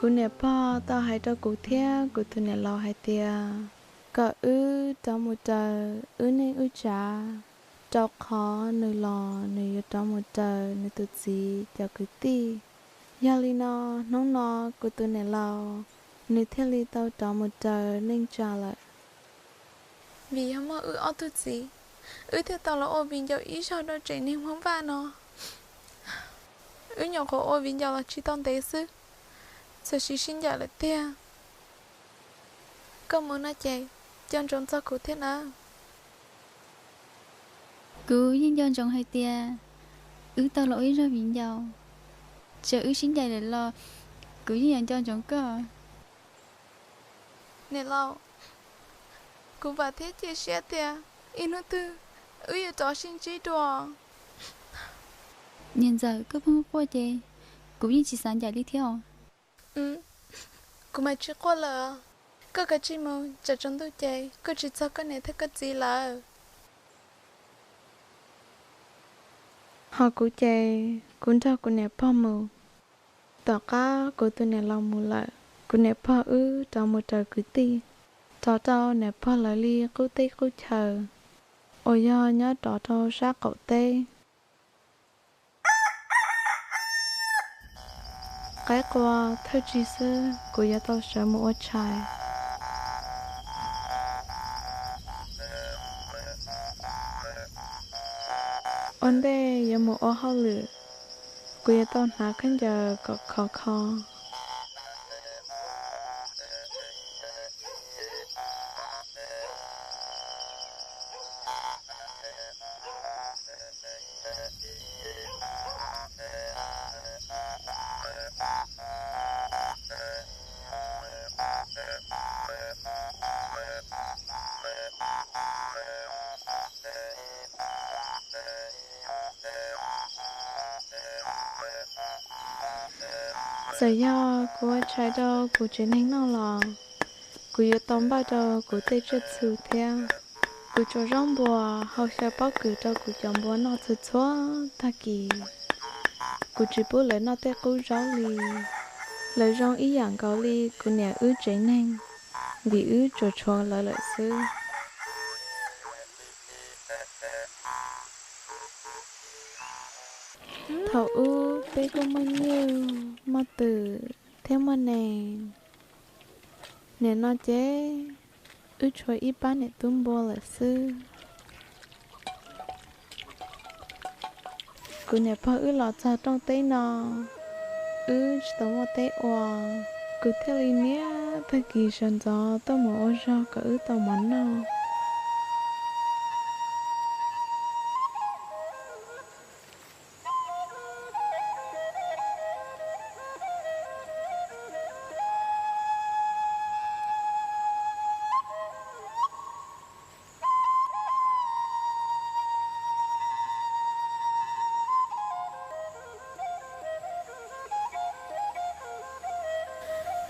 Kuv niam pog tau hais rau kuv thiab kuv tus niam laus hais tias kom wb rov mus raws wb neej wb tsav, rau qhov nws los nws yuav rov mus raws nws tus txiv cov kwv tij. Yog li no, hnub no kuv tus niam laus nws thiaj li tau rov mus raws neej tsa lawm. Vim yog muaj wb ob tug txiv, wb thiaj tau los ua viv ncaus ib zaug rau tsev neeg Hmoob Vaj no. Wb nyuam qhuav ua viv ncaus los tsis tau ntev xwb, txawm sib sib ncaim lawm tiag. Koj mus no ces nco ntsoov txog kuv thiab nawb. Kuv yeej nco ntsoov hais tias wb tau los ua ib zaug viv ncaus, txawm wb sib ncaim lawm los kuv yeej yuav nco ntsoov koj. Niam laus, kuv vam thiab cia siab tias ib hnub twg wb yuav rov sib ntsib dua. Niam ntxawm, koj pheej quaj ces kuv yeej tsis xav ncaim li thiab os. Kuv mas tsis quaj lawm. Koj kav tsij mus, tsam tsaus ntuj ces koj tsis txog koj niam thiab koj txiv lawm. Ho kuv ces kuv nrog kuv niam pog mus. Tom qab kuv tus niam laus mus lawm, kuv niam pog wb rov mus raws kwv tij, rov rau niam pog lawv li qub teb qub chaw uas yog nyob rov rau sab qaum teb. Qaib qua thawj tsig xwb kuv yuav tau sawv mus ua tshais. Ua ntej yuav mus ua hauj lwm, kuv yuav tau hnav khaub ncaws kom khov kho. Txawm yog kuv ua tshais rau kuv tsev neeg noj los kuv yuav tau npaj rau kuv tej tsiaj txhu thiab. Kuv tsuav zaub npua hau xyaw pob kws rau kuv cov npua noj txhua txhua tag kis. Kuv tsis pub lawv noj tej qub zaub li. Lawv zoo ib yam nkaus li kuv niam wb tsev neeg, vim wb tsuas tshuav lawv lawm xwb. Thaum ub peb kuj muaj nyuj, muaj twm thiab muaj nees. Nim no ces wb tshuav ib pab niam tub npua lawm xwb. Kuv niam pog wb los txog rooj teb no, wb tsis tau muaj teb ua. Kuv thiaj li niaj tag kis sawv ntxov tuaj mus ua zog kom wb tau mov noj.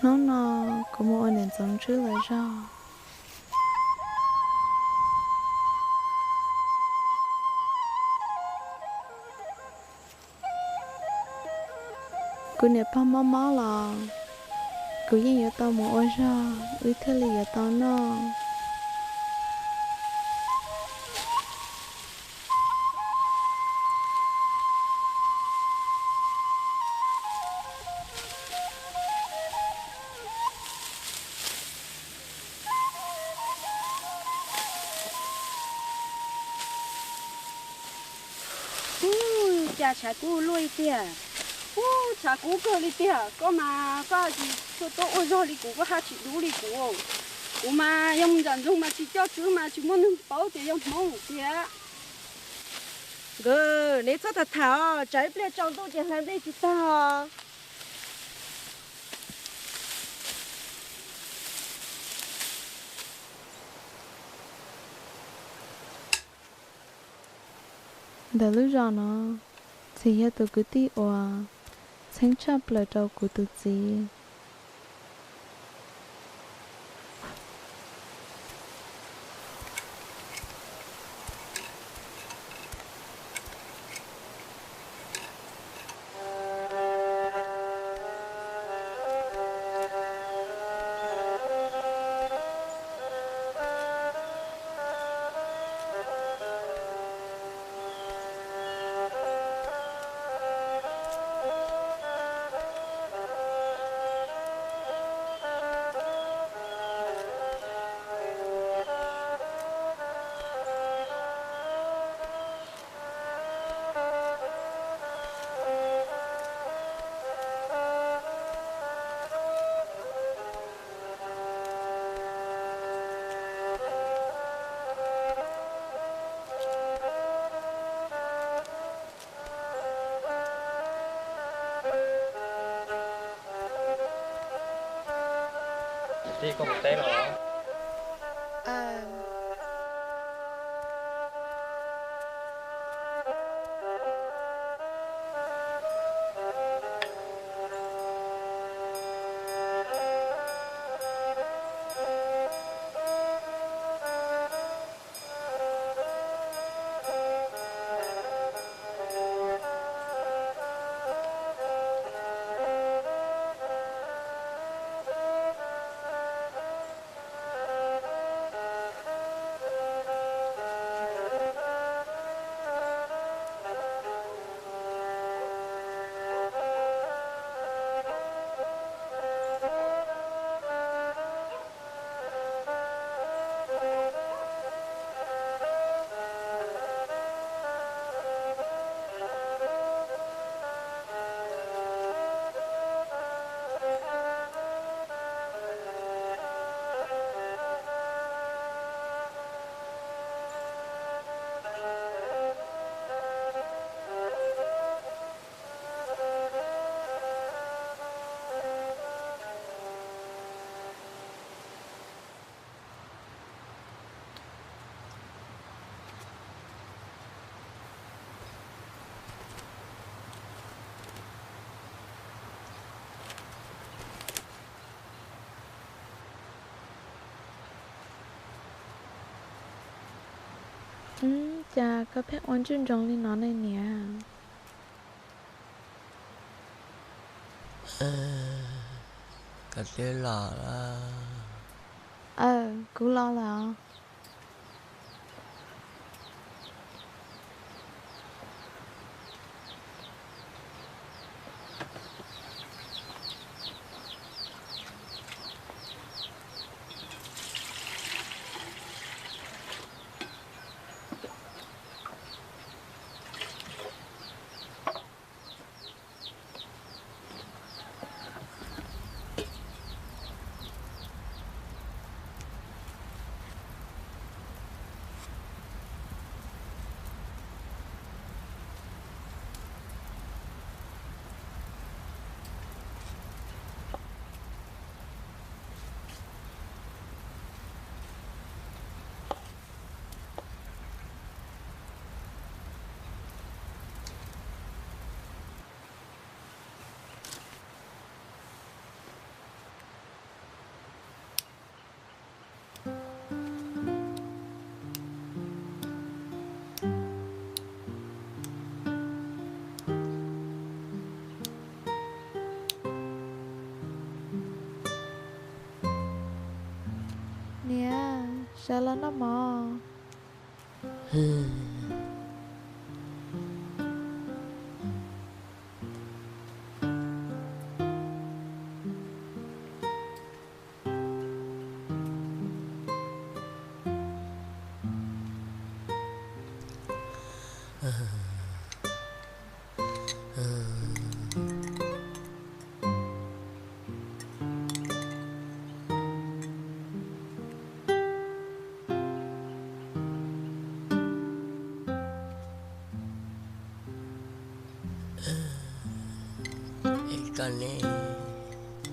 Hnub no kuv mus ua niam ntxoov ntswb lawv zog. Kuv niam pog mob mob los kuv yeej yuav tau mus ua zog wb thiaj li yuav tau noj. Ub, cas tshav kub luaj li tiag. Ub, tshav kub kawg li tiag. Koj mas koj tsis tshua tuaj ua zog li kuv, koj haj tsis dub li kuv. Kuv mas yog mus nram nroog mas tsis coj tswv mas tsis muaj neeg paub tias yog Hmoob tiag. Nkawd, neb txhob tham tham os, tsam ib pliag tsaus ntuj ces hlais nplej tsis tag os. Ntawm lub zos no, Txhis yog tus kwv tij uas txheeb tshaj plaws rau kuv tus txiv. Koj mus teb los? Cas koj pheej ua ntsuj ntsoov li no ne niam? Koj twb los lawm. Aw, kuv los lawm os. Niam, sawv los noj mov.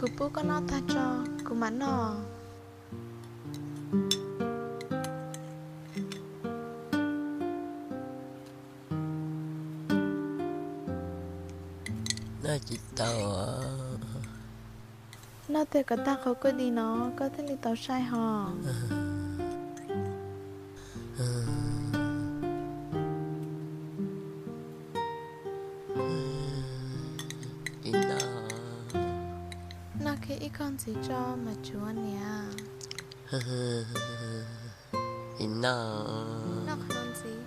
Kuv pub koj noj tag tso, kuv mam noj. Noj tsis tau. Noj twg kom tag qhov kuj di no koj thiaj li tau sai hos. Noj kiag ib koj ntxiv tso mas tsuav niam. Noj qhov ntxiv.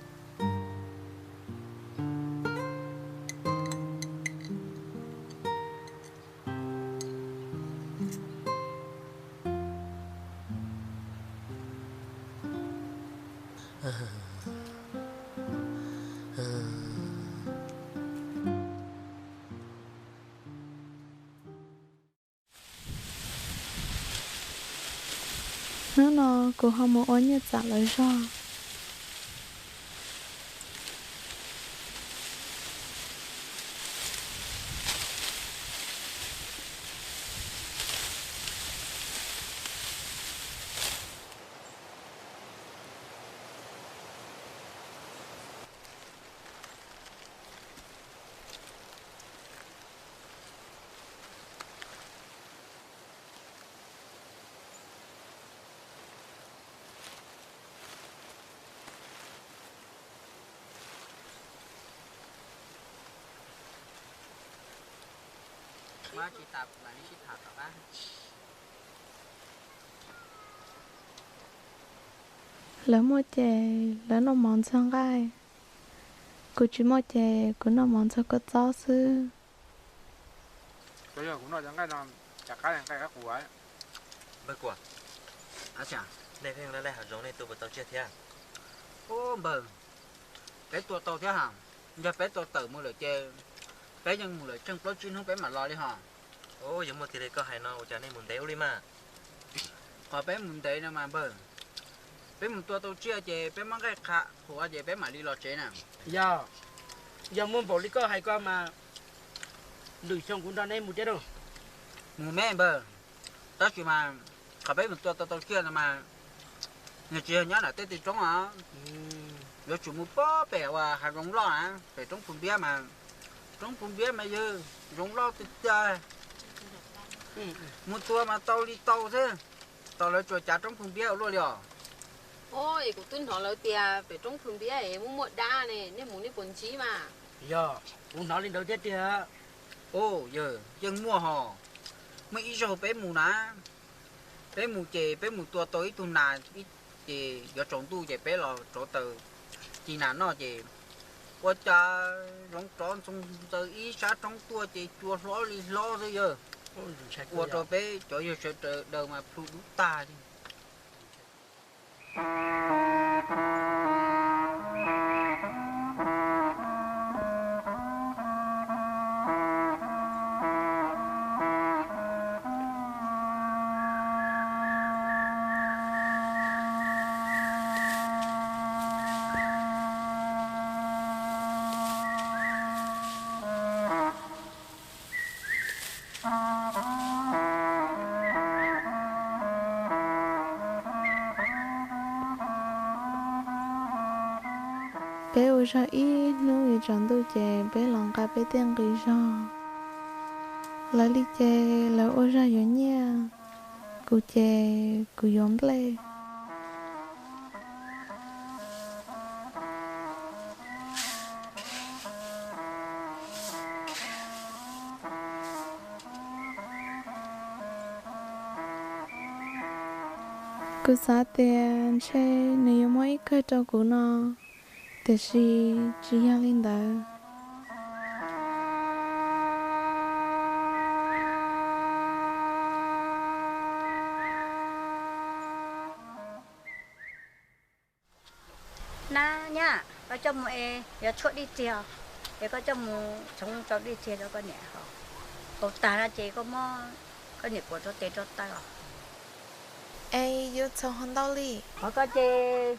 Hnub no kuv ho mus ua Nyiaj Txam lawv zog. Lawv muaj ces lawv noj mov ntxuag nqaij, kuv tsis muaj ces kuv noj mov ntxuag kua txob xwb. Npawg Kuam, nej pheej laj laj hav zoov nej tua puas tau tsiaj thiab? Ub npawg, peb tua tau thiab ha. Yog peb tua tawm mus lawm ces peb yeej mus lawm tsheej plaub tsib hnub peb mam los li ho. Ub, yog muaj tiag li koj hais no ua cas nej mus ntev ua li mas? Qhov peb mus ntev no mas npawg, peb mus tua tau tsiaj ces peb muab nqaij qha qhuav ces peb mam li los tsev na. Yog, yog muaj npaum li koj hais ko mas lwm xyoo kuv nrog neb mus thiab lauj. Mus me npawg, tab sis mas qhov peb mus tua tau tau tsiaj no mas nws tsis yog nyob nram tej tig roob os. Yuav tsum mus pem uas hav zoov loj na, pem roob Phu Npiab mas, roob Phu Npiab mas yog zoov loj tiag tiag. Mus tua mas tau li tau xwb. Tos lawv tsuas cav roob Phu Npiab ua luaj li os. Ub, es kuv twb hnov lawv tias pem roob Phu Npiab es muaj muaj dab ne, nej mus nej puas ntsib mas? Yog, kuv hnov li ntawd thiab tiag. Ub, yawg, yeej muaj hos. Muaj ib zaug peb mus na, peb mus ces peb mus tua tau ib tug nas, ces yuav tsaus ntuj ces peb los rauv taws ci nas noj ces ua cas zoov rov ntxoov ntxaws ib sab roob tuaj ces cua hlob li hlob xwb yawg. Ua rau peb cov yawg sawv daws mas plhu dub tag li. Peb ua zog ib hnub yuav tsaus ntuj ces peb los nqa peb tej nqi zog. Lawv li ces lawv ua zog yuav nyiaj, kuv ces kuv yuav nplej. Kuv xav tias ntshe nws yuav muab ib kawg rau kuv no, tiam sis tsis yog li ntawd. Nab nyab, koj coj mus es yuav tshuaj dij txiag, es koj coj mus txhoov rau dij txiag rau koj niam haus. Haus tag no ces koj muab koj niam kuam rau tes rau taw os. Es yuav txhoov hov ntau li? Qhov ko ces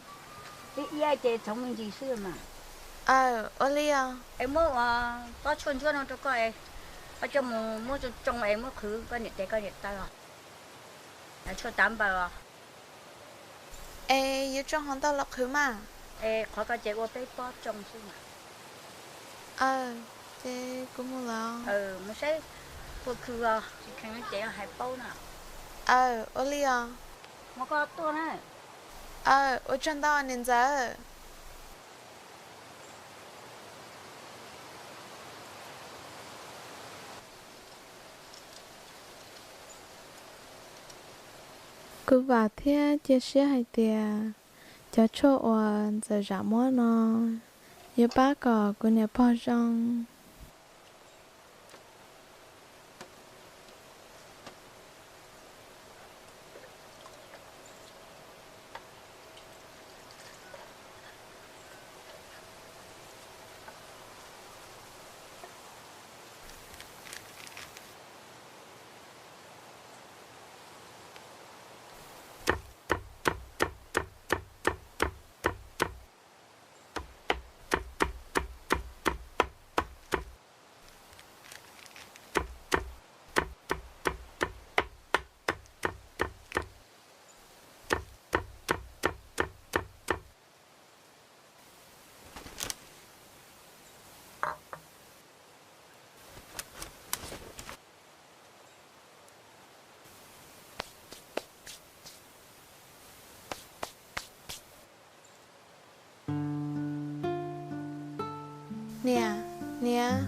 ib iab ces txhoov me ntsis xwb mas. Aw, ua li os. Es muab ua pob tshuaj ntsuab no rau koj es koj coj mus muab tsoo tsoo es muab qhwv koj niam tes koj niam taw os. Tshuaj tav npaws os. Es yuav tsoo hov ntau los qhwv mas? Es qhov ko ces ua peb pob tsoo xwb mas. Aw, ces kuv mus lawm. Mus saib phua khw os, tsis kheev ces hais paub na. Aw, ua li os. Mus koj tuaj na. Aw, ua tsaug ntau niam ntxawm. Kuv vam thiab cia siab hais tias cov tshuaj uas ntxawm zam muab no yuav pab kom kuv niam pog zoo. Niam, niam,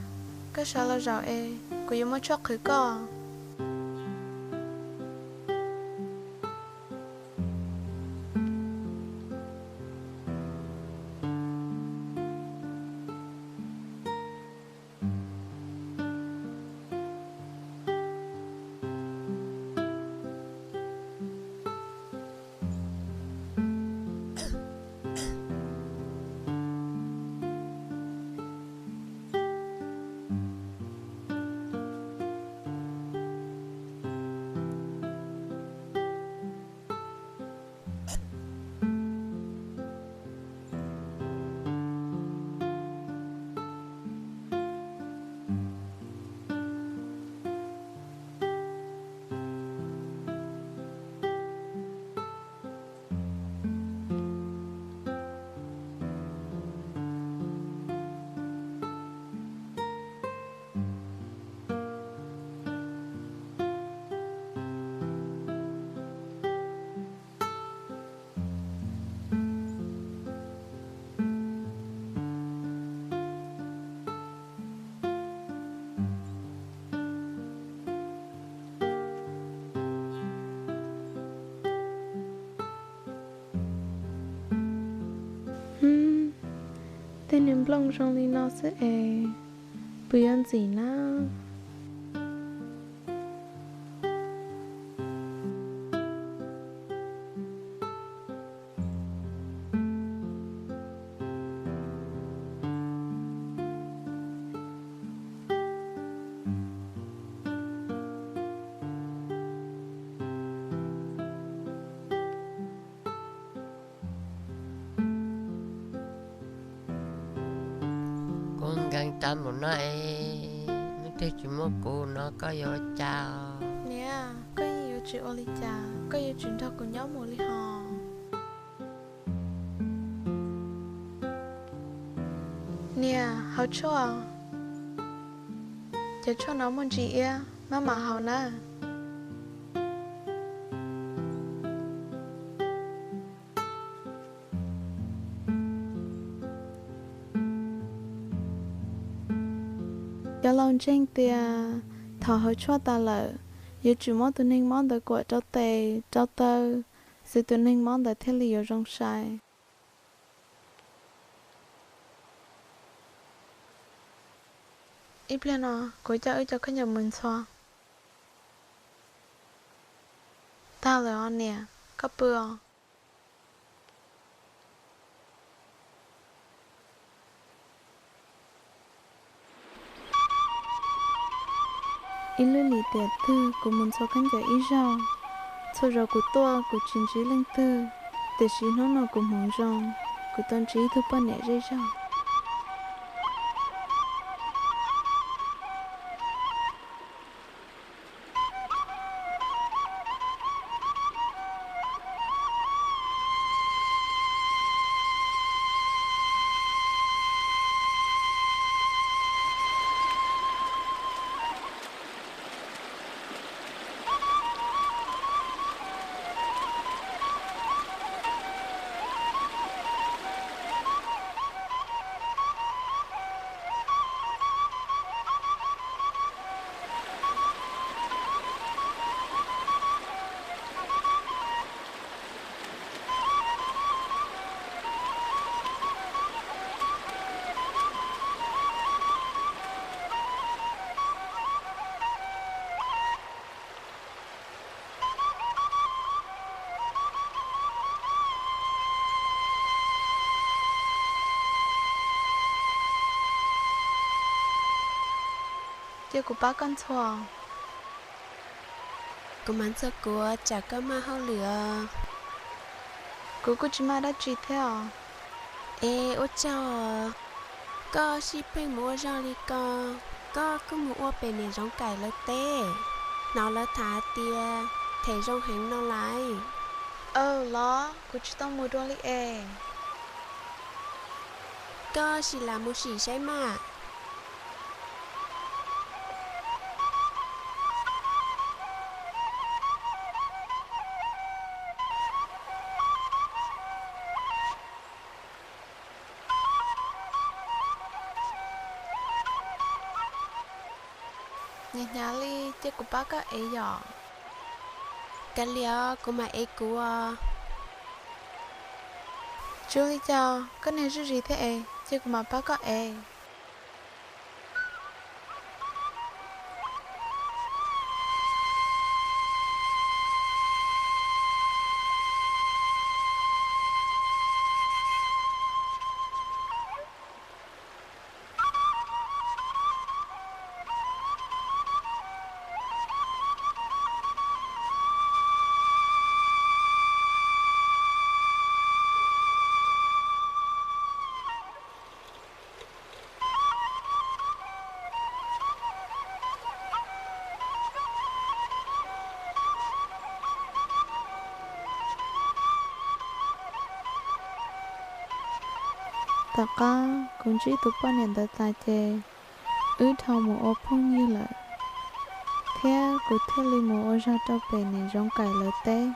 koj sawv los zaum es. Kuv yuav muab tshuaj qhwv koj. Tej niag nplooj zoo li no xwb es puas yuav ntxim na? Kuv nkees tas npaum no es leej twg tsis muab kuv no koj yuav ua cas? Niam, koj yeej yuav tsis ua li cas, koj yuav tsum nrog kuv nyob mus li hos. Niam, haus tshuaj. Cov tshuaj no muaj ntsis iab, maj mam haus nawb. Cov laus ntseeg tias thaum haus tshuaj tas lawm, yuav tsum muab tus neeg mob ntawd kuam rau tes rau taw, xwv tus neeg mob ntawd thiaj li yuav zoo sai. Ib pliag no kuv coj wb cov khaub ncaws mus ntxhua. Tag lawm os niam, koj pw os. Ib lub lim tiam twg kuv mus ntxhua khaub ncaws ib zaug. Txhua zaus kuv tuaj kuv tsis ntsib leej twg, tiam sis hnub no kuv hmoov zoo, kuv tau ntsib ib tug poj niam zej zog. Cia kuv pab koj ntxhua. Kuv mam ntxhua kuv tsam koj maj hauj lwm os. Kuv kuj tsis maj dab tsi thiab os. Es ua tsaug, koj sib pheej mus ua zog li ko, koj kuj mus ua pem niam Zoov Kaim lawv teb, hnov lawv tham hais tias them zoo heev no lais. Aw los kuv tsis tau mus dua li es. Koj sim lam mus sim saib mas. Hnyav li, cia kuv pab koj ev yom. Kav liam, kuv mam ev kuv os. Tsis ua li cas, koj niag zuj zus thiab es, cia kuv mam pab koj ev. Tom qab kuv ntsib tus poj niam ntawd tas ces wb dhau mus ua phooj ywg lawm, thiab kuv thiaj li mus ua zog rau pem niam Zoov Kaim lawv teb.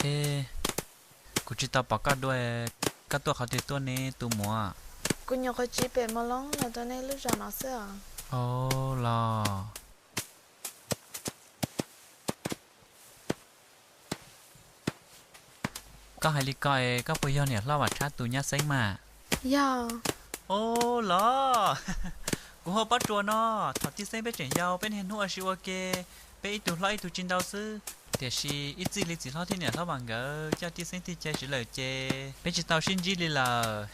E, kuv tsis tau pom koj dua, koj tuaj qhov twg tuaj ne tus muam? Kuv nyuam qhuav tsiv pem Mus Loob los rau nej lub zos no xwb os. Os los. Koj hais li ko es koj puas yog niam hlob Vam Tshab tus nyab Xeeb mas? Yog. Os los, kuv hu Pob Tsuas no. Thaum Tij Xeeb peb tseem yau, peb niaj hnub ua si ua ke, peb ib tug hlob ib tug tsis ntau xwb. Tiam sis ib txij li txiv hlob thiab niam hlob Vam nkawd coj Tij Xeeb tig cai siv lawm ces peb tsis tau sib ntsib li lawm.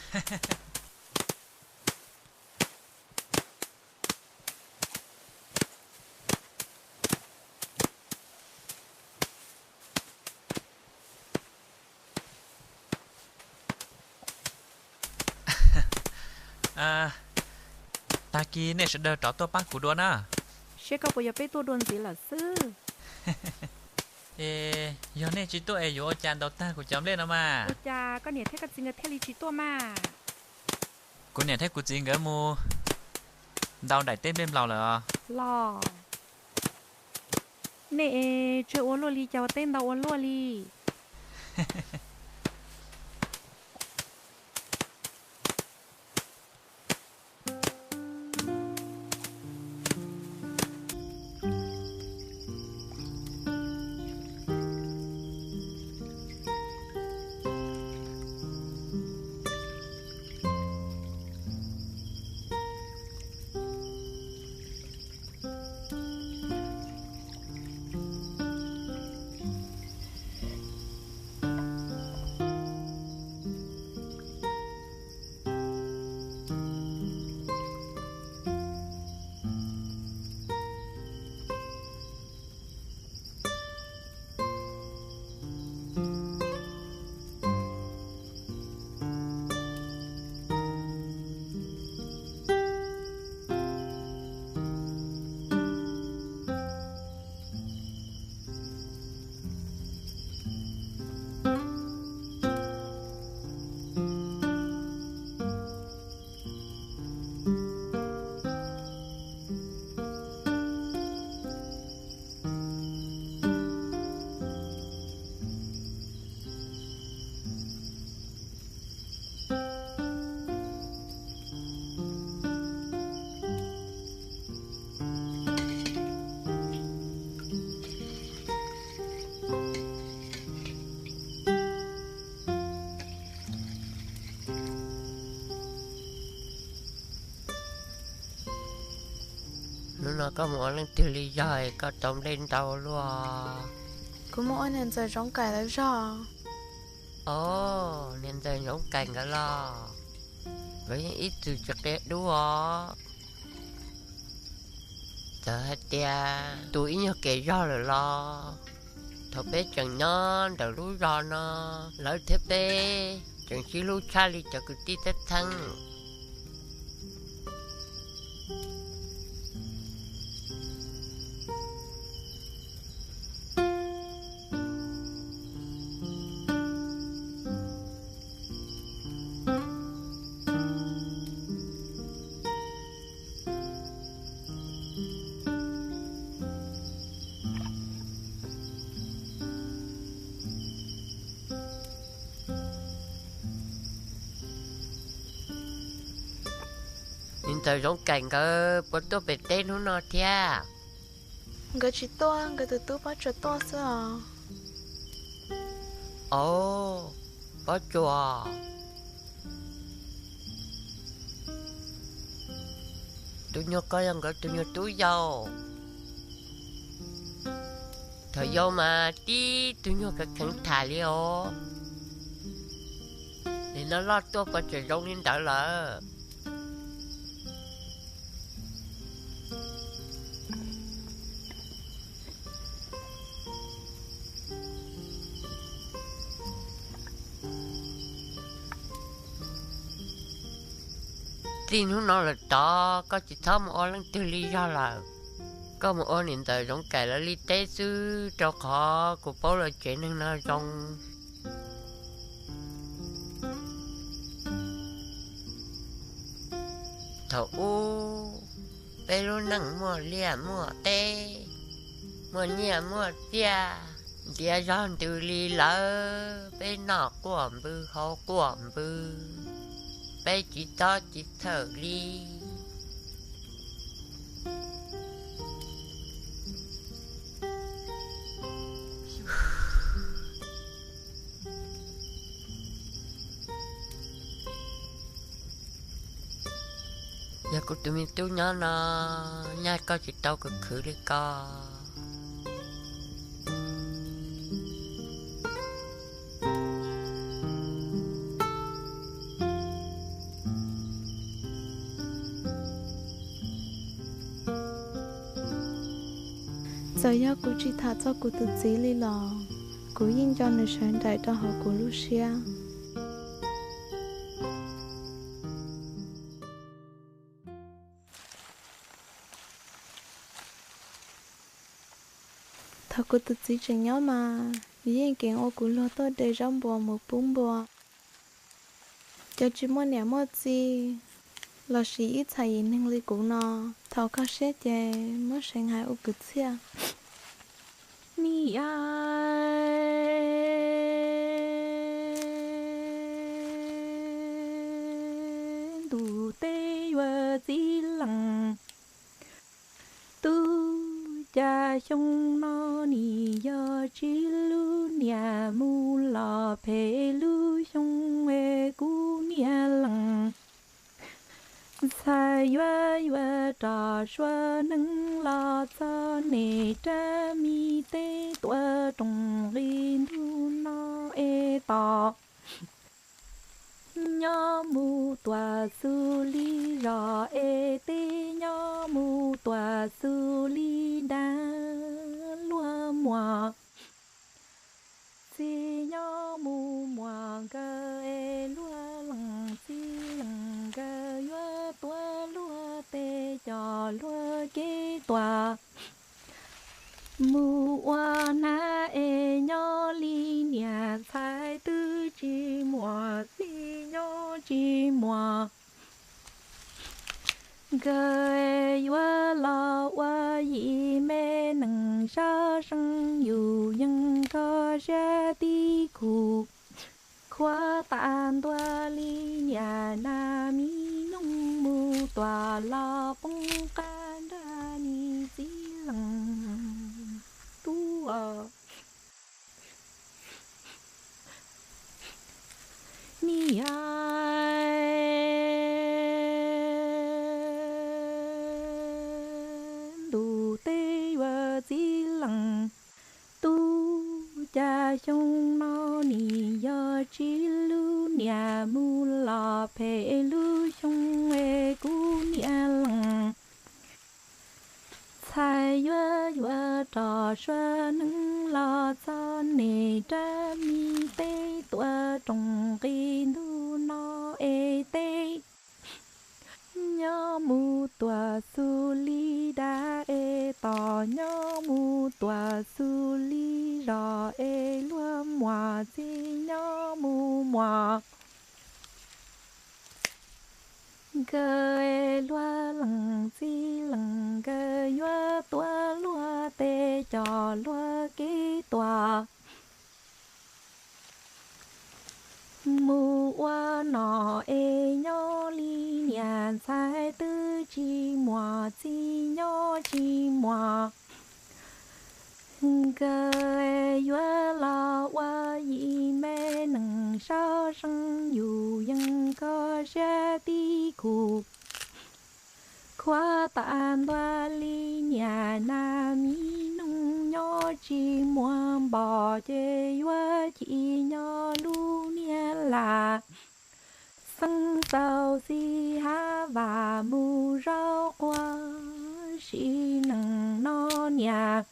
Tag kis nej sawv daws rov tuaj pab kuv dua na. Seb koj puas yog peb tuaj dua ntxiv lawm xwb. Es yog nej tsis tuaj es yuav ua cas ntaus tag kuv cov nplej no mas? Ua cas koj niam thiab koj txiv nkawd thiaj li tsis tuaj mas? Kuv niam thiab kuv txiv nkawd mus ntaus nraim teb nplej nplaum lawm os. Los, nej tsawg ua luaj li cas ua teb ntau ua luaj li. Koj mus ua leej twg li zog es koj tau nplej ntau luaj? Kuv mus ua niam ntxawm Zoov Kaim lawv zog. Os, niam ntxawm Zoov Kaim nkawd los? Nkawd yeej ib txwm tsis qia dub os. Txawm hais tias tu ib nyuag kev zog lawm los thaum peb tseem nyob ntawm lub zos no, lawv thiab peb tseem sib hlub tshaj li cov kwv tij teb txheeb. Niam ntxawm Zoov Kaim nkawd puas tuaj pem teb hnub no thiab? Nkawd tsis tuaj, nkawd tus tub Pob Tsuas tuaj xwb os. Os, Pob Tsuas, tus nyuag ko yog nkawd tus nyuag tub yau. Thaum yau mas tib tug nyuag kheev kheev tham li os. Nim no loj tuaj pov tseg zoo li ntawd lawm. Txij hnub no lawm tod koj tsis txhob mus ua leej twg li zog lawm. Koj mus ua niam ntxawm Zoov Kaim lawv li teb xwb, rau qhov kuv paub lawv tsev neeg no zoo. Thaum ub peb lub neej muaj liaj muaj teb, muaj nyiaj muaj txiaj, ntiav zog ntws li lawv, peb noj quaj npws haus quaj npws, peb tsis txob tsis txhawj li. Yog kuv tus me tub nyob no, nyaj koj tsis tau khwv khwv li ko. Txawm yog kuv tsis tham txog kuv tus txiv li los kuv yeej nco nws sawv daws rau hauv kuv lub siab. Thaum kuv tus txiv tseem nyob mas, nws yeej keev ua kuv luag tuaj de zaub npua mus pub npua. Cov tsis muaj niam muaj txiv lossis ib txhais yim neeg li kuv no, thaum kho siab ces muab seev hais ua kwv txhiaj. Niam, ntuj teb yuav txiv lees, tub cas xyoo no nim yog tsis lub niam mus los phem lub xyoo es kuv niam lees. Ntxhais yuav yuav rov suav neeg los txog nem rab mi teb tuav rooj nqi ntuj no es tom. Nyob mus tuam xws li zos es teb nyob mus tuam xws li dab luag muam. Txiv nyob mus muam nkawd es luag lees txiv lees nkawd yuav tuav luag teb coj luag kev tuaj. Mus ua hnab es nyob li niam ntxhais twb tsis muaj txiv nyob tsis muaj. Nkawd yuav los ua yim me neeg sab seej yus yeej kho siab tib khus. Khuav tas ntua li niam nas mi nyoog mus tuam los poob qab nrag ni txiv lees tub. Niam, cas xyoo no nim yog tsis lub niam mus los phem lub xyoo es kuv niam lees. Ntxhais yuav yuav rov sua neeb los txog nem rab me teb tuaj roos nqi ntug no es teb nyob mus tuam xu li dab es tom nyob mus tuam xu li zos es luag muam txiv nyob mus muam nkawd es luag lees txiv lees nkawd yuav tuav luag tes coj luag kev tuaj mus ua nom es nyob li niam ntxhais twb tsis muaj txiv nyob tsis muaj. Nkawd yuav los ua yim me neeg saub seej yus yeej kho siab tib khus. Khuav tas ntua li niam nas mi noog nyob tsis muaj npom ces yuav chim nyob lub niag lam xeeb xaus xij hab vam mus zaub quav sim neej no niam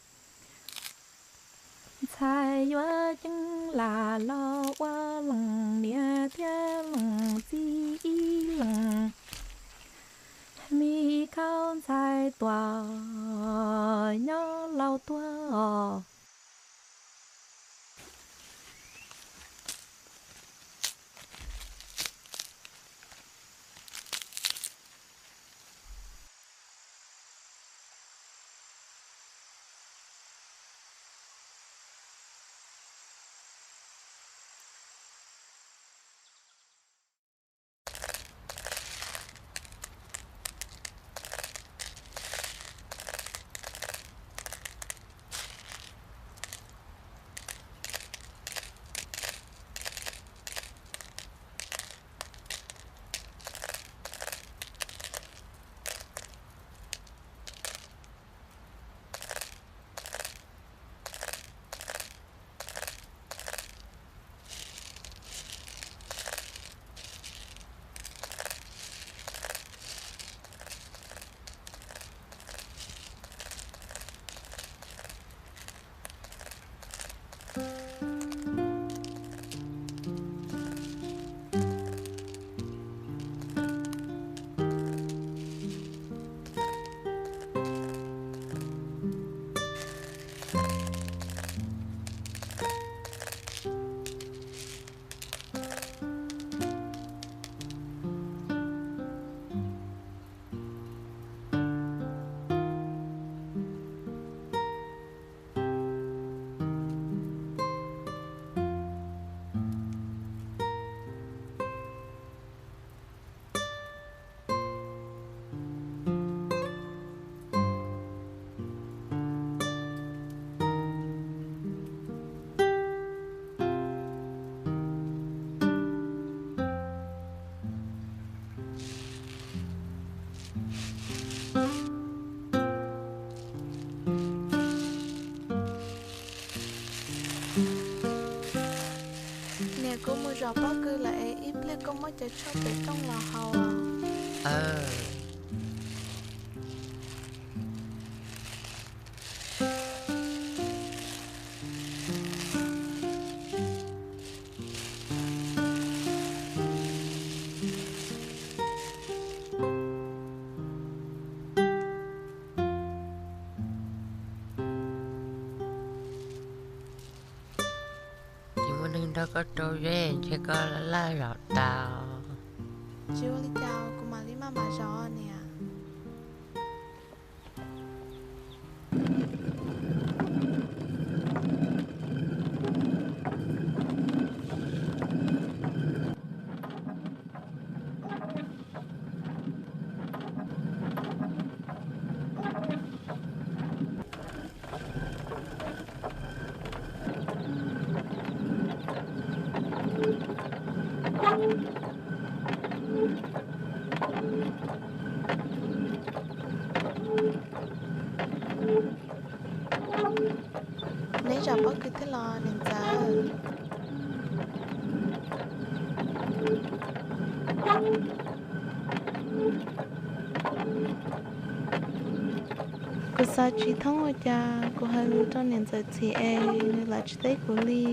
ntxhais yuav ceeb lam los ua leej niam thiab leej txiv ib leeg. Mi khaub ntxhais tuaj nyob laus tuag os. Niam, kuv mus zov pob kws lawm es ib pliag koj muab cov tshuaj pem rooj los haus. Tsis muaj neeg nrog koj rau zeb ntshe koj laj laj zom tas. Tsis ua li cas, kuv mam li maj mam zov niam. Neb tsam pob kws thiab los niam ntxawm? Kuv xav tsis thoob ua cas kuv hais lus rau niam ntxawm txhim es nws lam tsis teb kuv li.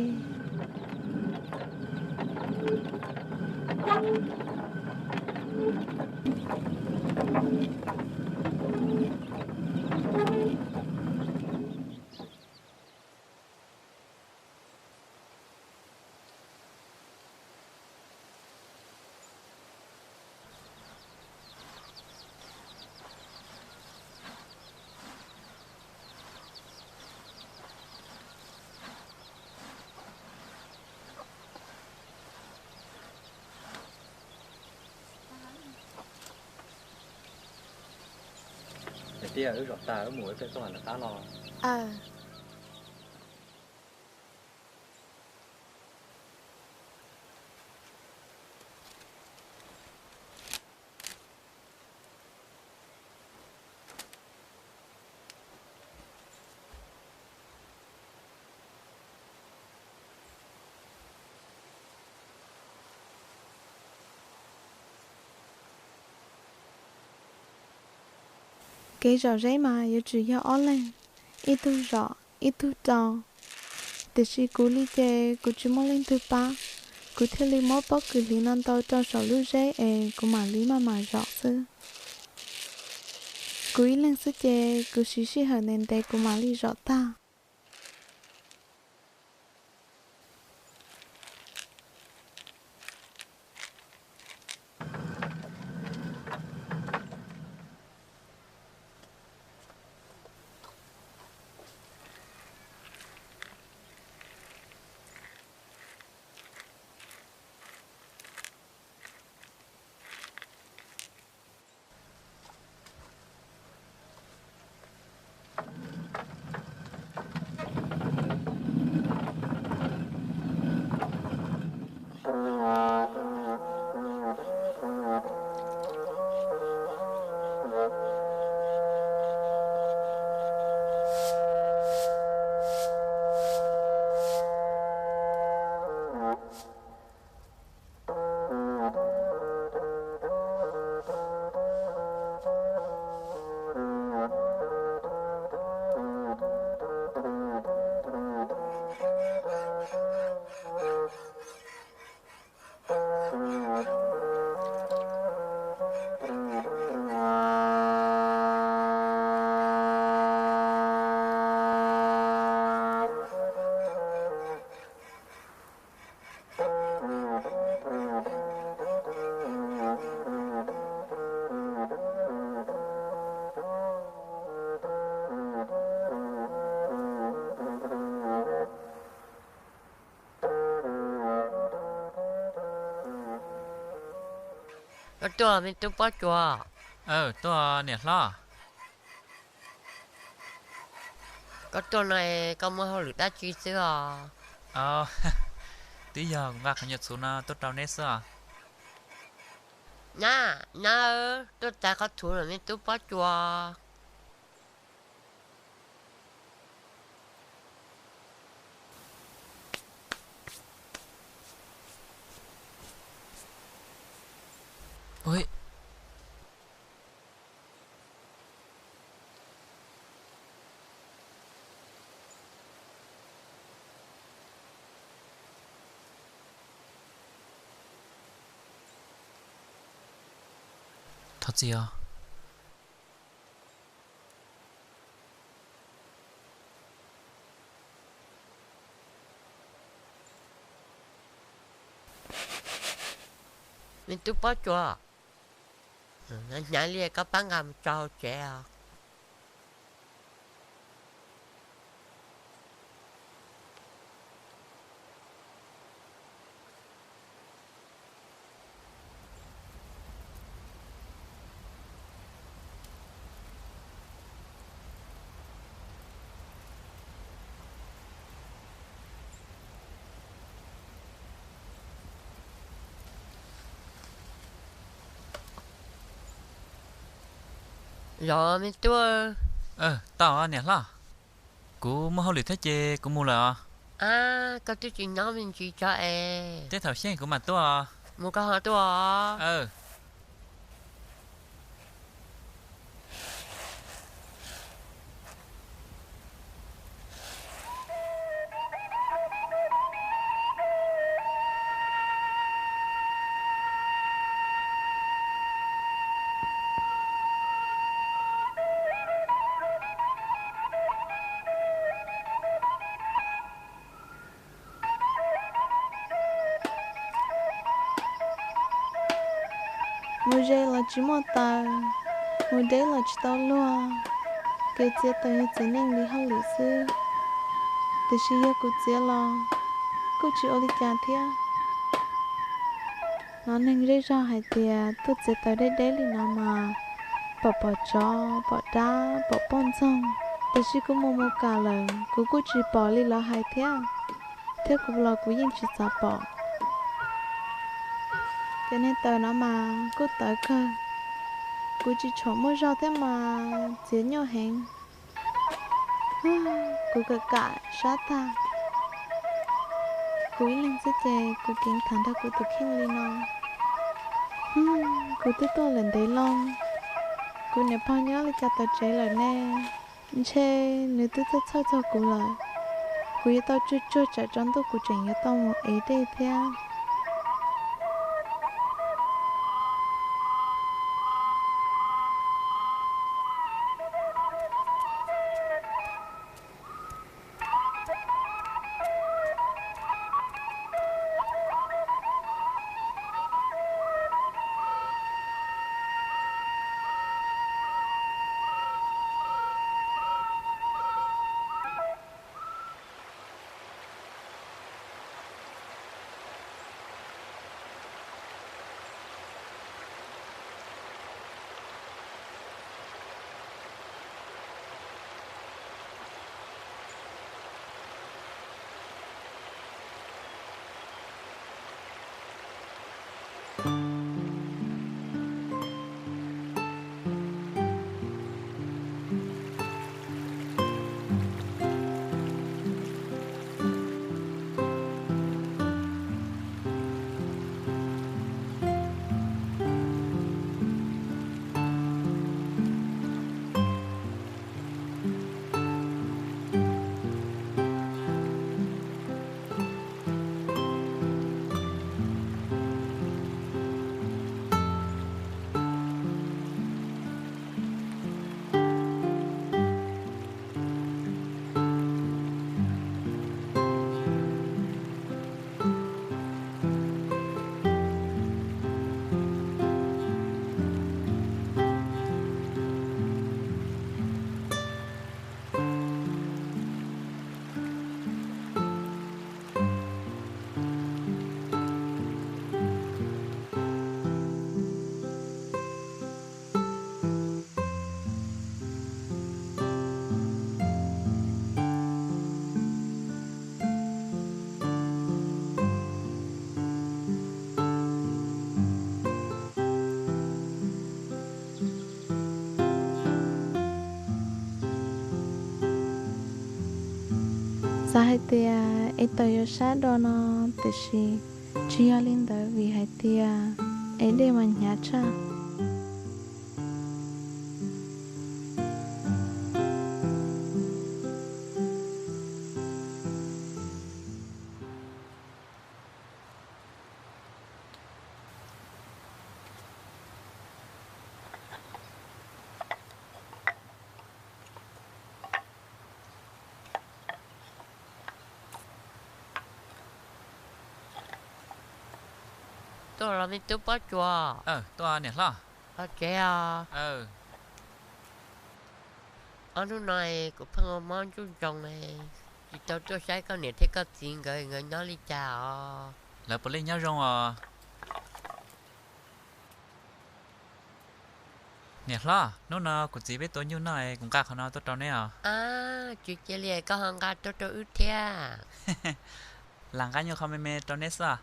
Tiag, wb zom tag wb mus ib pliag tuaj nram qab los. Kev zom zeb mas yuav tsum yog ob leeg, ib tug zom ib tug rau. Tiam sis kuv li ces kuv tsis muaj leej twg pab, kuv thiaj li muab pob kws hliv no ntau rau saum lub zeb es kuv mam li maj mam zom xwb. Kuv ib leeg xwb ces kuv siv sij hawm ntev ntev kuv mam li zom tag. Koj tuaj me tub Pob Cuas? Tuaj niam hlob. Koj tuaj no es koj muaj hauj lwm dab tsi xwb os? Twb yog kuv nqa qhov nyuag txhuv no tuaj rau neb xwb os. Nyab, nyab, tuaj txais qhov txhuv los me tub Pob Cuas. Thov txim os. Me tub Pob Cuas, hnyav li koj pab nqa mus tso hauv tsev os. Los me tub. Tau niam hlob. Kuv muaj hauj lwm thiab ces kuv mus lawm os. Ab, koj twb tsis nyob me ntsis tso es. Tej thaum xyeej kuv mam tuaj. Mus koj ho tuaj. Mus ze los tsis muaj taws, mus deb los tsis tau luag. Kev txiav taws yog txiv neej li hauj lwm xwb, tiam sis yog kuv txiav los kuj tsis ua li cas thiab. Hnov neeg zej zog hais tias tuaj txiav taws deb deb li no mas pom pom tsov, pom dab, pom poj ntxoog. Tiam sis kuv mus mus kam lawm kuv kuj tsis pom li lawv hais thiab, thiab kuv los kuv yeej tsis txav pom. Cov niag taws no mas kuj tawv kawg, kuv tsis tshua muaj zog thiab mas txiav nyuaj heev. Kuv kam kam sab tag, kuv ib leeg xwb ces kuv keev tham nrog kuv tus kheej li no. Kuv twb tuaj lawm ntev loo, kuv niam pog nyob li cas tom tsev lawm ne? Ntshe nws twb txhawj txhawj txog kuv lawm. Kuv yuav tau tsuag tsuag tsam tsaus ntuj kuv tseem yuav tau mus ev dej thiab. Xav hais tias ev taws yuav sab do no, tiam sis tsis yog li ntawd vim hais tias ev dej mas hnyav tshaj. Tuaj los me tub Pob Tsuas? Tuaj niam hlob. Los tsev os. Ob hnub no kuv pheej ua mob ntsuj ntsoog, tsis tau tuaj saib koj niam thiab koj txiv nkawd, nkawd nyob li cas os? Lawv puav leej nyob zoo os. Niam hlob, hnub no kuv txiv peb tua nyuj noj, kuv nqa qhov no tuaj rau neb os. Tsis cia li koj ho nqa tuaj rau wb thiab. Lam nqa nyuag qho me me rau neb xwb.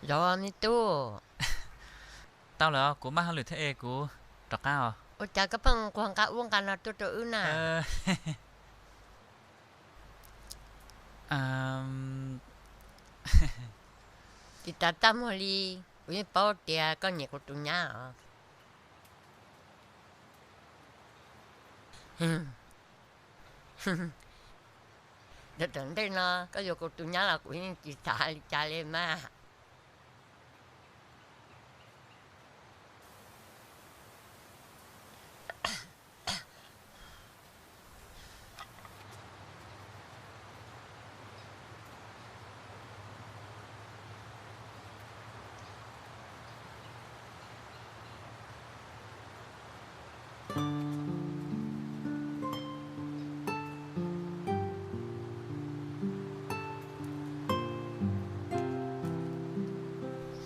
Yog me tub. Tau lawm, kuv maj hauj lwm thiab es kuv rov qab os. Ua cas koj pheej nquag nqa ub nqa no tuaj rau wb na? Tsis tas txaj muag li, kuv yeej paub tias koj nyiam kuv tus nyab os. Tom ntej no koj yuav kuv tus nyab los kuv yeej tsis xav li cas li mas.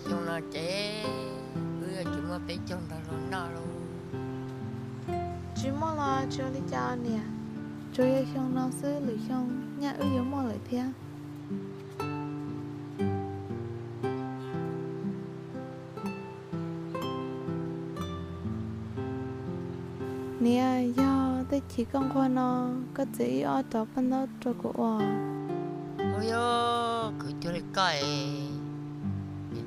Xyoo no ces wb yuav tsis muaj peb caug nrog luag noj lauj. Tsis muaj los tsis ua li cas niam, tsuas yog xyoo no xwb, lwm xyoo nyaj wb yuav muaj lawm thiab. Niam, yog tej chim koj nquag no, koj txiav ib ob rov paj ntaub rau kuv ua. Ua yog khwv cuag li koj es,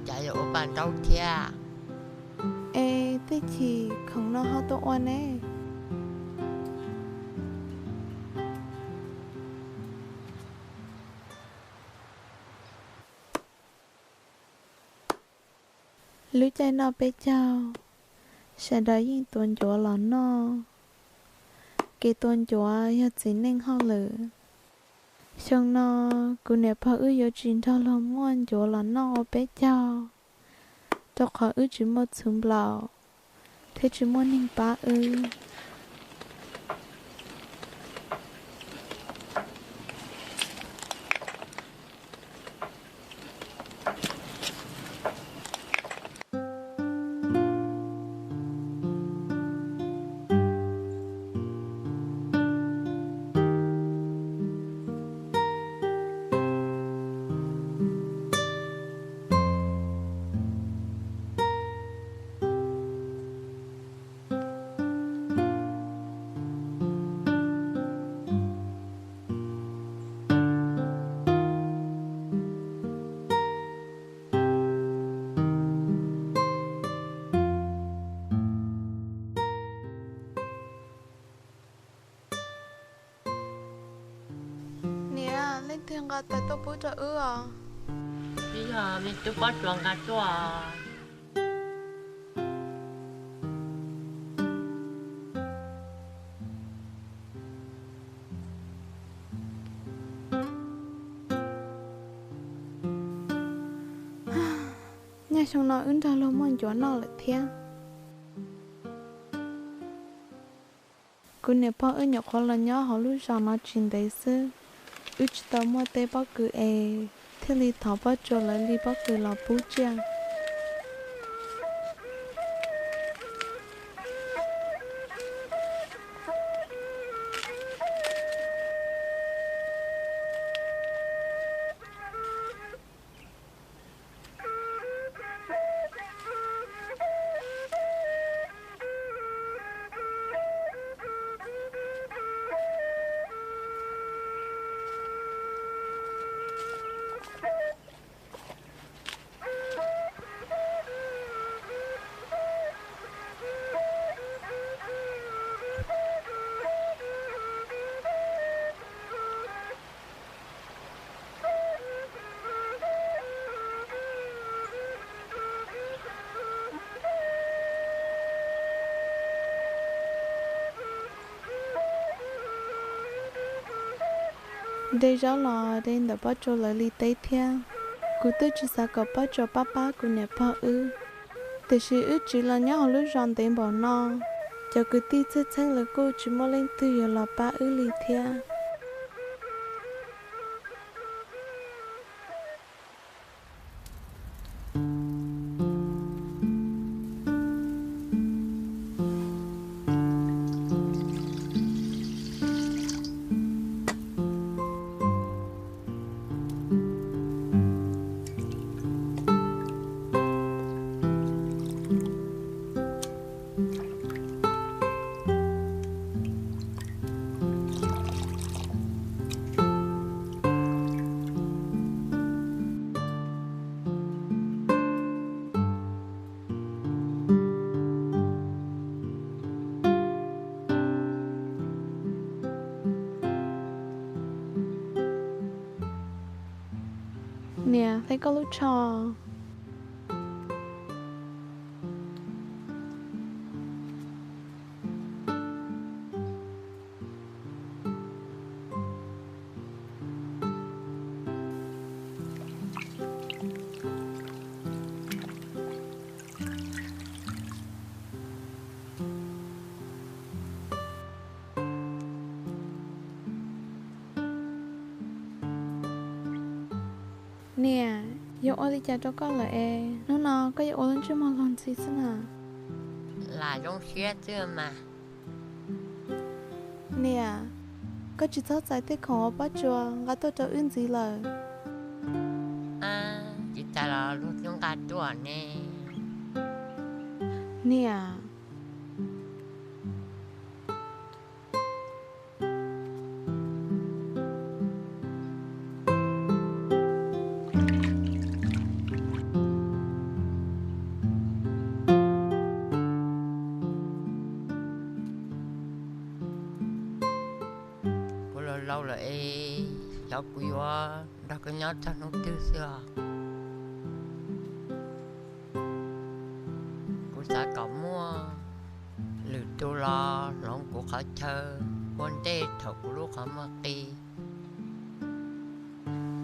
cas yuav ua paj ntaub thiab? Es tej chim khoom no ho tuaj ua ne. Lub caij noj peb caug, sawv daws yeej tuav ncuav los noj. Kev tuav ncuav yog txiv neej hauj lwm. Xyoo no kuv niam pog wb yuav tsis nrog luag muaj ncuav los noj ua peb caug, rau qhov wb tsis muaj txhuv nplaum thiab tsis muaj neeg pab wb. Niam, leej twg nqa tawv tuaj pub rau wb os? Twb yog me tub Pob Tsuas nqa tuaj. Nyaj xyoo no wb nrog luag muaj ncuav noj lawm thiab. Kuv niam pog wb nyuam qhuav los nyob hauv lub zos no tsis ntev xwb, wb tsis tau muaj tej pob kws es thiaj li thov Pob Tsuas lawv li pob kws los pub tsiaj. De zaub los de ntawm Pob Tsuas lawv li teb thiab. Kuv twb tsis xav kom Pob Tsuas pab pab kuv niam pog wb, tiam sis wb tsiv los nyob hauv lub zos ntev npaum no, cov kwv tij txheej txheej lawv kuj tsis muaj leej twg yuav los pab wb li thiab. Niam, hle koj lub tsho. Niam, yuav ua li cas rau koj lawm es hnub no koj yuav ua lub ntsej muag luag ntxhi xwb na? Lam zoo siab xwb mas. Niam, koj tsis txhob txais tej khoom uas Pob Tsuas nqa tuaj rau wb ntxiv lawm. Tsis txais los luag twb nqa tuaj ne. Niam. Kuv laus laus lawm es xyov kuv yuav nrog koj nyob txog hnub twg xwb os. Kuv xav kom muaj lwm tus los hloov kuv qhov chaw ua ntej thaum kuv lub qhov muag qi.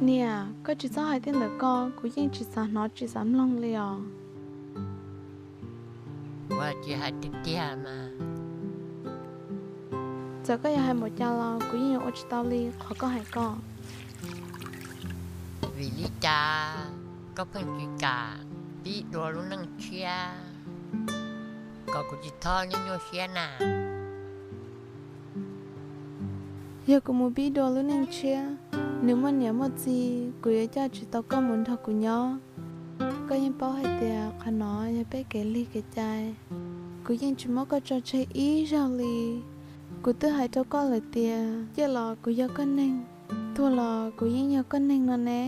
Niam, koj tsis txhob hais tej ntawm ko, kuv yeej tsis xav hnov tsis xav mloog li os. Kuv tsis hais tiag tiag mas. Txawm koj yuav hais npaum cas los kuv yeej yuav ua tsis tau li qhov koj hais ko. Vim li cas koj pheej tsis kam pib dua lub neej tshiab, kom kuv tsis txhob nyuaj nyuaj siab na? Yog kuv mus pib dua lub neej tshiab, nws muaj niam muaj txiv, kuv yuav coj tsis tau koj mus nrog kuv nyob. Koj yeej paub hais tias qhov no yog peb kev lig kev cai. Kuv yeej tsis muab koj tso tseg ib zaug li. Kuv twb hais rau koj lawm tias ciaj los kuv yog koj neeg, tuag los kuv yeej yog koj neeg no ne.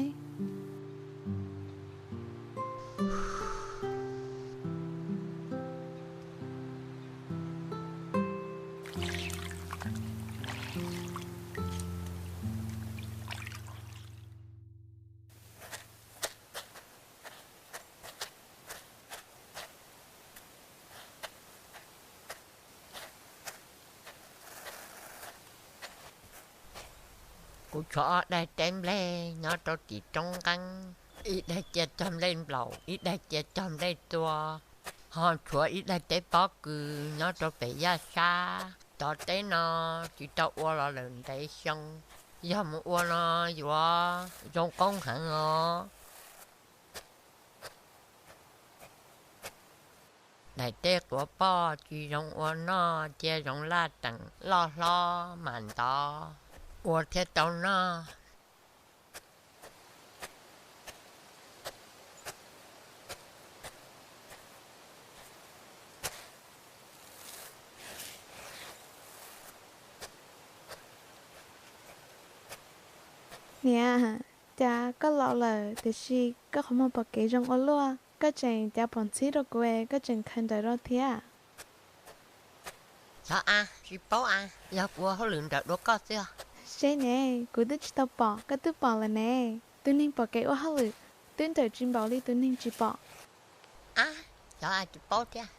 Kuv tshuav ob daig teb nplej nyob rau tim roob nqeeb, ib daig cia cog nplej nplaum, ib daig cia cog nplej tua, ho tshuav ib daig teb pob kws nyob rau pem yaj sab. Cov teb no tsis tau ua los lawm ntev xyoo, yog mus ua no yuav zoo qoob heev os. Daim teb quav poj tsis zoo ua noj, cia zoo laj teem loj hlob mam ntov ua thiaj tau noj. Niam, cas koj laus lawm tiam sis koj qhov muag pom kev zoo ua luaj, koj tseem cav pom ntxhib rau kuv es koj tseem khaws nrawm rau thiab. Xyov a, tsis paub a, yog kuv ua hauj lwm nrawm dua koj xwb. Seb ne, kuv twb tsis tau pom, koj twb pom lawm ne. Tus neeg pom kev ua hauj lwm twb nrawm tsis npaum li tus neeg tsis pom. A, xyov a, tsis paub thiab.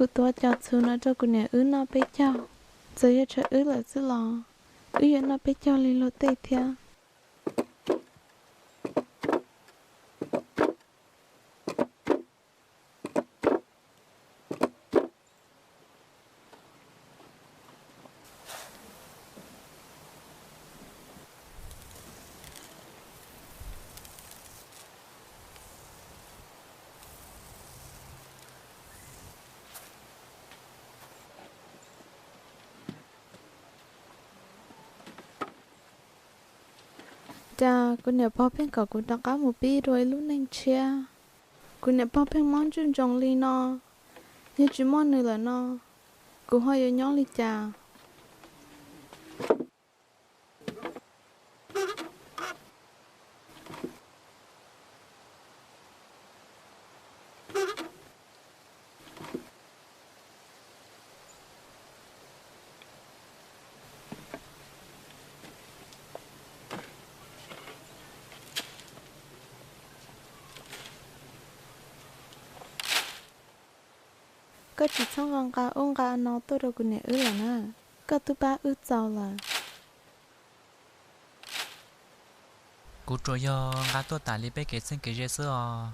Kuv tuav cov txhuv no rau kuv niam wb noj peb caug. Txawm yog tshuav wb lawm xwb los wb yuav noj peb caug li luag tej thiab. Cas kuv niam pog pheej kom kuv rov qab mus pib dua ib lub neej tshiab. Kuv niam pog pheej mob ntswj ntsoov li no. Yog tsis muaj nws lawm no, Kuv ho yuav nyob li cas? Koj tsis txhob nqa nqa ub nqa no tuaj rau kuv niam wb lawm na. Koj twb pab wb txaus lawm. Kuv tsuas yog nqa tuaj tas li peb kev txheeb kev ze xwb os.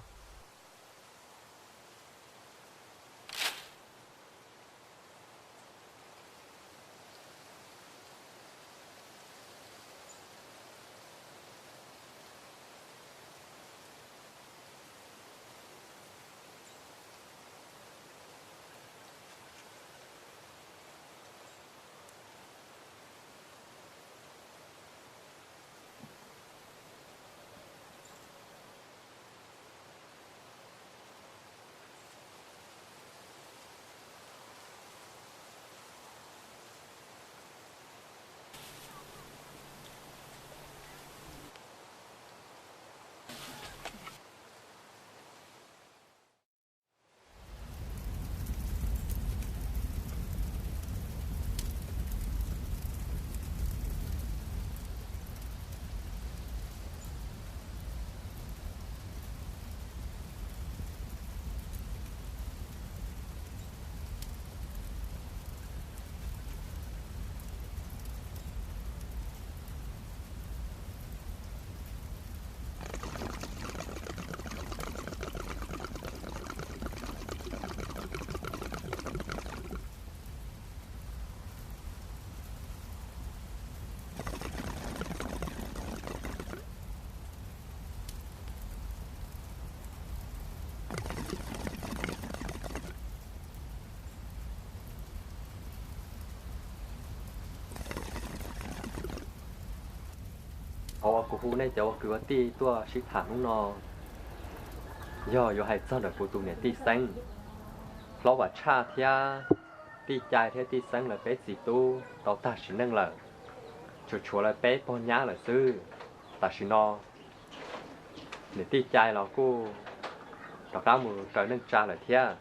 Qhov uas kuv hu nej cov ua kwv ua tij tuaj sib tham hnub no, yog yuav hais txog ntawm kuv tus niam tij Xeeb, hlob Vam Tshaj thiab tij Cai thiab tij Xeeb lawv peb txiv tub tau tag sim neej lawm, tsuas tshuav lawv peb pog nyab lawm xwb. Tam sim no niam tij Cai los kuj rov qab mus raws neej tsa lawm thiab,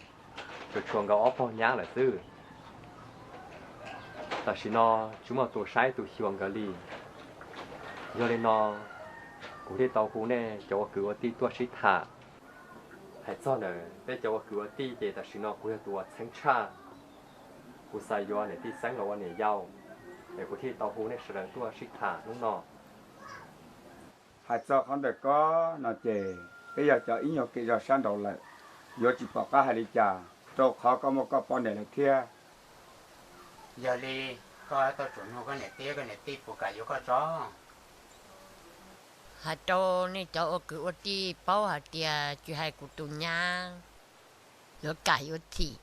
tsuas tshuav nkawd ob pog nyab lawm xwb. Tam sim no tsis muaj tus saib tus xyuas nkawd li. Yog li no, kuv thiaj tau hu nej cov ua kwv ua tij tuaj sib tham. Hais txog ntawm peb cov ua kwv ua tij ces tam sim no kuv yog tus uas txheeb tshaj. Kuv xav yuav niam tij Xeeb los ua niam yau, es kuv thiaj tau hu nej sawv daws tuaj sib tham hnub no. Hais txog qhov ntawm koj no ces peb yog cov ib nyuag kev zog sab nraud lawm, yuav tsis pom qab hais li cas, rau qhov koj muaj koj poj niam lawm thiab. Yog li, koj tau tsuas nug koj niam tij, koj niam tij puas kam yuav koj tso? Hais rau nej cov ua kwv ua tij paub hais tias tsis hais kuv tus nyab yuav kam yuav txim,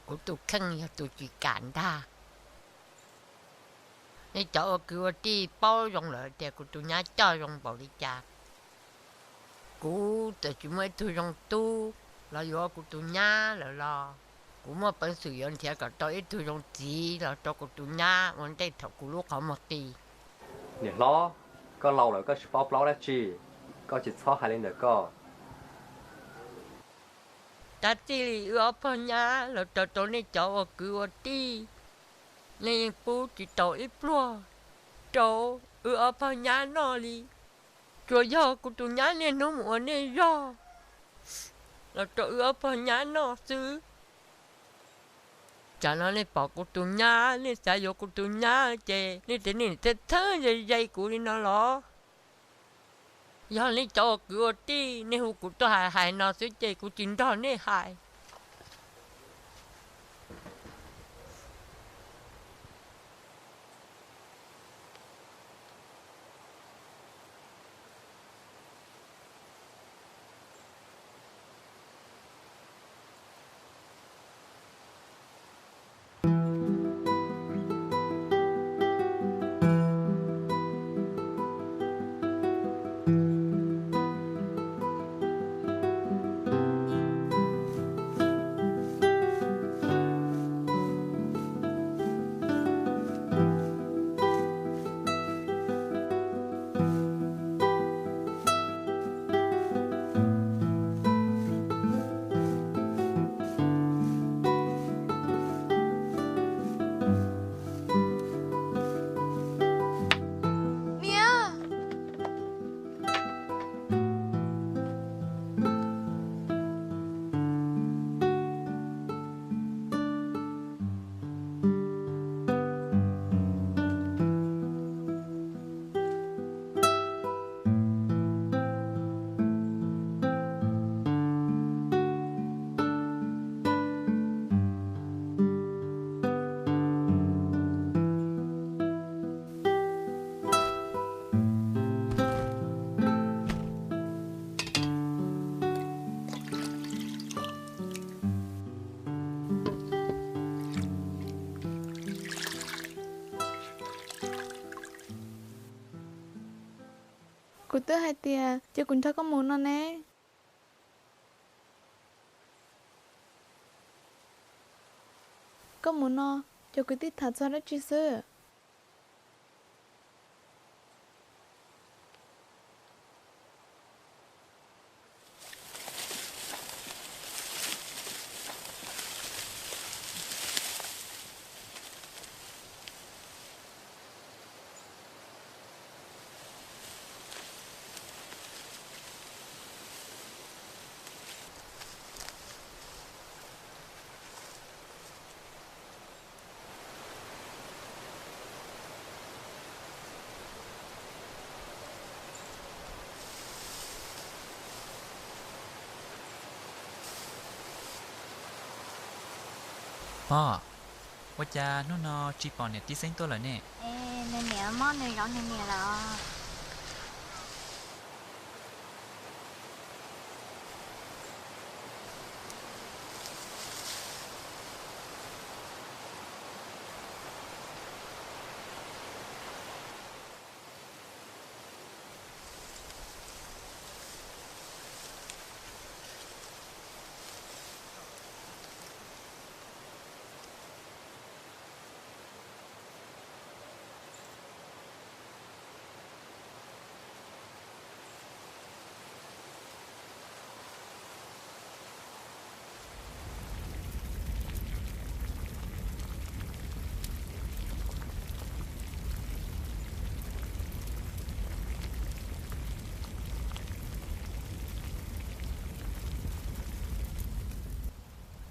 kuv tus kheej yog tus tsis kam ntag. Nej cov ua kwv ua tij paub zoo lawm tias kuv tus nyab coj zoo npaum li cas. Kuv txawm tsis muaj ib tug zoo tub los yuav kuv tus nyab lawm los kuv muaj peev xwm yuav nrhiav kom tau ib tug zoo txiv los rau kuv tus nyab ua ntej thaum kuv lub qhov muag qis. Niam hlob, koj laus lawm koj tsis paub plaub dab tsi, koj tsis txhob hais li ntawm koj. Tab txij li wb ob pog nyab los raws rau nej cov ua kwv ua tij, nej yeej pub tsis tau ib pluag rau wb ob pog nyab noj li. Tsuas yog kuv tus nyab niaj hnub mus ua nej zog los rau wb ob pog nyab noj xwb. Tsam no nej pom kuv tus nyab, nej xav yuav kuv tus nyab ces nej tias nej txheeb txheeb ze ze kuv li no los? Yog nej cov ua kwv ua tij, nej hu kuv tuaj hais hais no xwb ces kuv tsis nrog nej hais. Twb hais tias cia kuv nrog koj mus no ne. Koj mus no, cov kwv tij tham txog dab tsi xwb? Pog, ua cas hnub no tsis pom niam tij xeeb tuaj lawm ne? Nws niam mob nws zov nws niam lawm.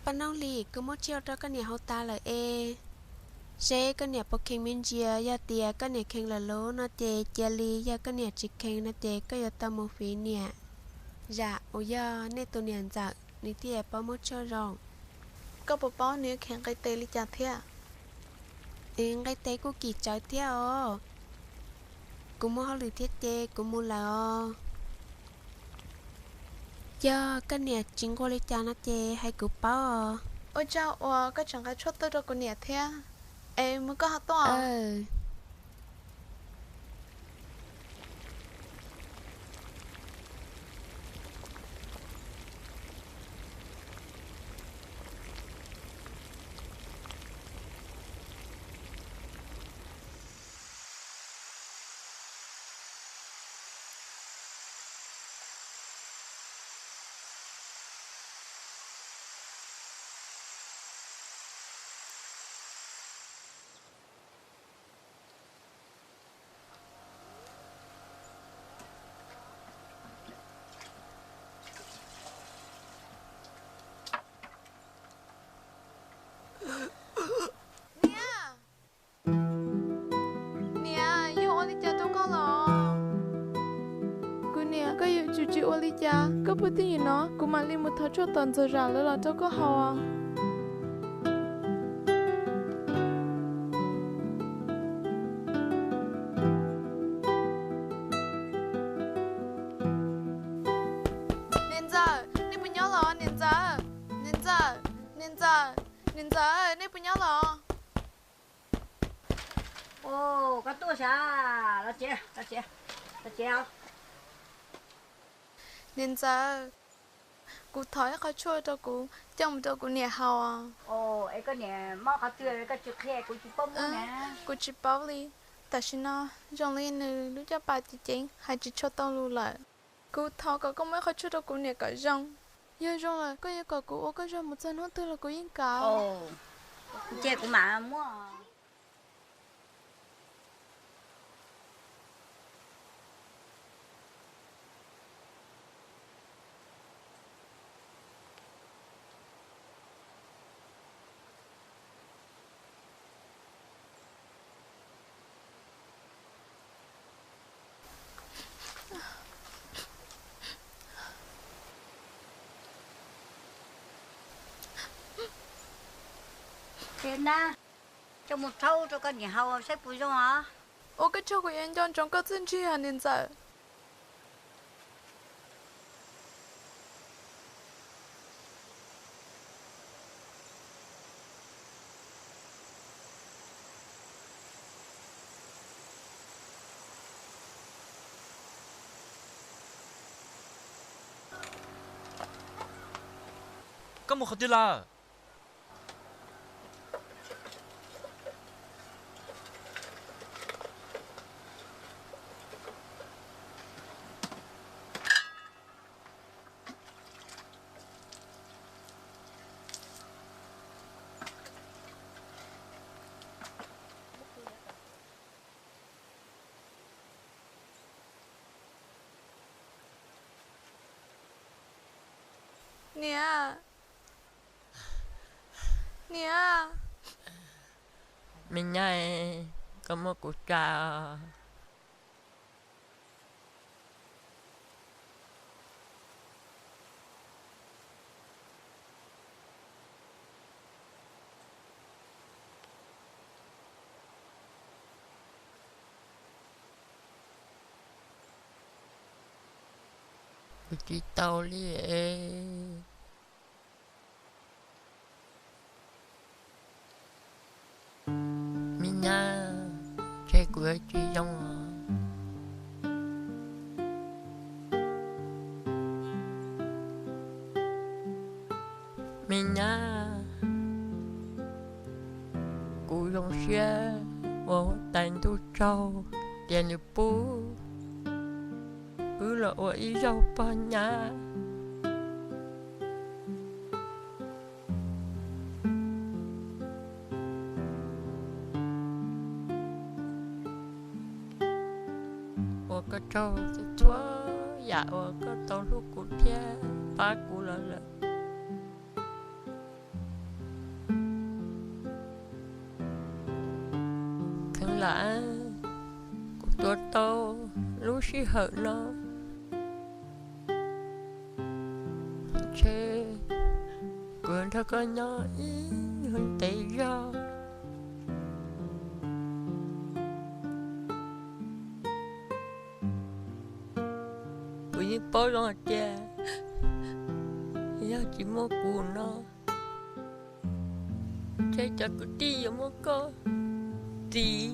Paj Noob Lis, kuv muab tshuaj rau koj niam haus tas lawm es, seb koj niam puas kheev me ntsis. Yog tias koj niam kheev lawm lub no ces cia li, yog koj niam tsis kheev no ces koj yuav tau mus fiv niam zam uas yog nej tus niam ntxawm nws thiaj paub muab tshuaj zoo. Koj puas paub nws yuav kheev nqe tes li cas thiab? Nqe tes kuj kim tsawv thiab os. Kuv muaj hauj lwm thiab ces kuv mus lawm os. Yog koj niam tsis nquag li cas no ces hais kuv paub os. Ua tsaug uas koj tseem nqa tshuaj tuaj rau kuv niam thiab. Es mus koj ho tuaj. Niam, niam, yog ua li cas rau koj los? Kuv niam, koj yuav tsum tsis ua li cas. Koj puag tij nim no kuv mam li mus thov tshuaj tom ntxuag zam lawv los rau koj haus. Niam ntxawm, nej puas nyob los niam ntxawm? Niam ntxawm, niam ntxawm, niam ntxawm, nej puas nyob los? Koj tuaj sav, los tsev, los tsev, los tsev os. Niam ntxawm, kuv thov ib qho tshuaj rau kuv coj mus rau kuv niam haus. Es koj niam mob qhov twg koj tsis qhia kuv tsis paub muab na. Kuv tsis paub li. Tam sim no zoo li nws lub caj pas ceev ceev hais tsis tshua tau lus lawm. Kuv thov kom koj muab ib qho tshuaj rau kuv niam kom zoo. Yog zoo lawm koj yuav kom kuv ua koj zog mus txog hnub twg los kuv yeej kam. Ces kuv mam muab. Ces na, coj mus rhaub rau koj niam haus saib puas zoo os. Ua koj tsaug, kuv yuav nco ntsoov koj txiaj ntsig os niam ntxawm. Koj mus qhov twg lawm? Niam, niam. Me nyab, koj muab kuv tsa. Kuv tsis tau li. Me nyab, ntshe kuv yuav tsis zoo os. Me nyab, kuv zoo siab ua tais ntuj tsaug tias nws pub wb los ua ib zaug pog nyab. Ua koj tsaug txhua yam uas koj tau hlub kuv thiab pab kuv los lawm. Kheev lam kuv tuav tau lub sij hawm no, ntshe kuv yuav nrog koj nyob ib ntev zog. Kuv yeej paub zoo hais tias yog tsis muaj kuv no, ntshe cov kwv tij yuav muab koj txiv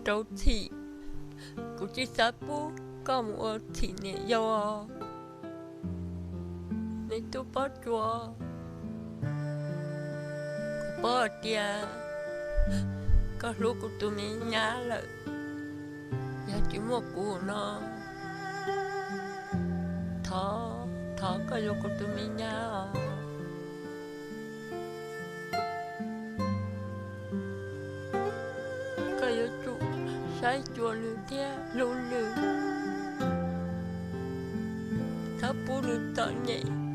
rau txhim. Kuv tsis xav pub koj mus ua txhim niam yau, me tub Pob Tsuas. Kuv paub hais tias koj hlub kuv tus me nyab lawm. Yog tsis muaj kuv no, thov, thov koj yuav kuv tus me nyab os. Koj yuav tsum saib xyuas nws thiab hlub nws, txhob pub nws txom nyem.